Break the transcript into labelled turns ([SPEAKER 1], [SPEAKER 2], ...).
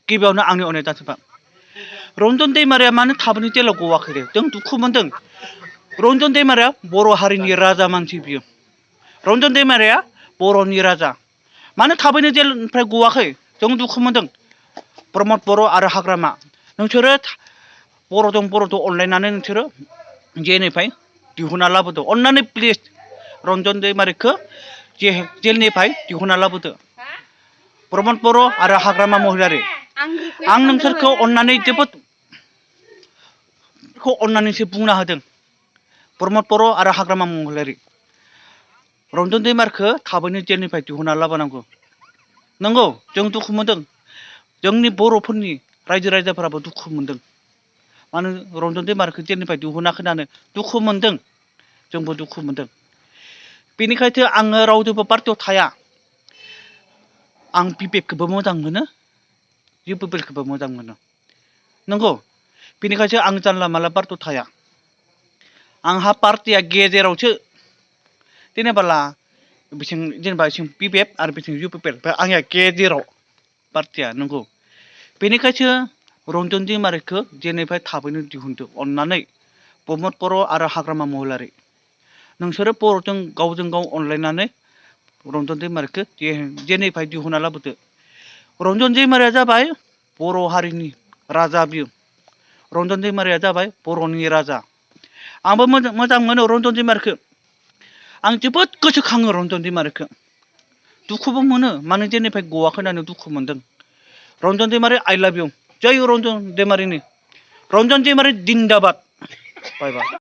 [SPEAKER 1] गिबियावनो आंनि अननाय जासिबाय रन्जन दैमारिया मानो थाबैनो जेलाव गवाखै जों दुखु मोनदों रन्जन दैमारिया बर' हारिनि राजा मानसि बियो रन्जन दैमारिया बर'नि राजा मानो थाबैनो जेलनिफ्राय गवाखै जों दुखु मोनदों प्रमद बर' आरो हाग्रामा नोंसोरो बर'जों अनलायनानै नोंसोरो जेलनिफ्राय दिहुनना लाबोदो अननानै प्लिज रन्जन दैमारिखौ जेलनिफ्राय दिहुनना लाबोदो प्रमद बर' आरो हाग्रामा महिलारि आं नोंसोरखौ अननानै जोबोद अननानैसो बुंना होदों प्रमद बर' आरो हाग्रामा महिलारि रन्जन दैमारिखौ थाबैनो जेलनिफ्राय दिहुनना लाबोनांगौ नंगौ जों दुखु मोनदों जोंनि बर'फोरनि रायजो राजाफोराबो दुखु मोनदों मानो रन्जन दैमारिखौ जेलनिफ्राय दिहुनाखै होननानै दुखु मोनदों जोंबो दुखु मोनदों बेनिखायनो आङो रावजोंबो पार्टियाव थाया आं बिबेकखौबो मोजां मोनो इउपिपिएलखौबो मोजां मोनो नंगौ बेनिखायनो आं जानला मानला पार्टियाव थाया आंहा पार्टिया गेजेरावसो जेनेबाला बिथिं जेनेबा बिपिएफ आरो बिथिं इउपिपिएल आंनिया गेजेराव पार्टिया नंगौ बेनिखायनो रन्जन दैमारिखौ जेलनिफ्राय थाबैनो दिहुनदो अननानै प्रमद बर' आरो हाग्रामा महिलारि नोंसोरो बर'जों गावजों गाव अनलायनानै रन्जन दैमारिखौ जेलनिफ्राय दिहुनना लाबोदो रन्जन दैमारिया जाबाय बर' हारिनि राजा बियो रन्जन दैमारिया जाबाय बर'नि राजा आंबो मोजां मोनो रन्जन दैमारिखौ आं जोबोद गोसोखाङो रन्जन दैमारिखौ दुखुबो मोनो मानो जेलनिफ्राय गवाखै होननानै दुखु मोनदों रन्जन दैमारि आइ लाभ इउ जय रन्जन दैमारिनि रन्जन दैमारि जिन्दाबाद बाय बाय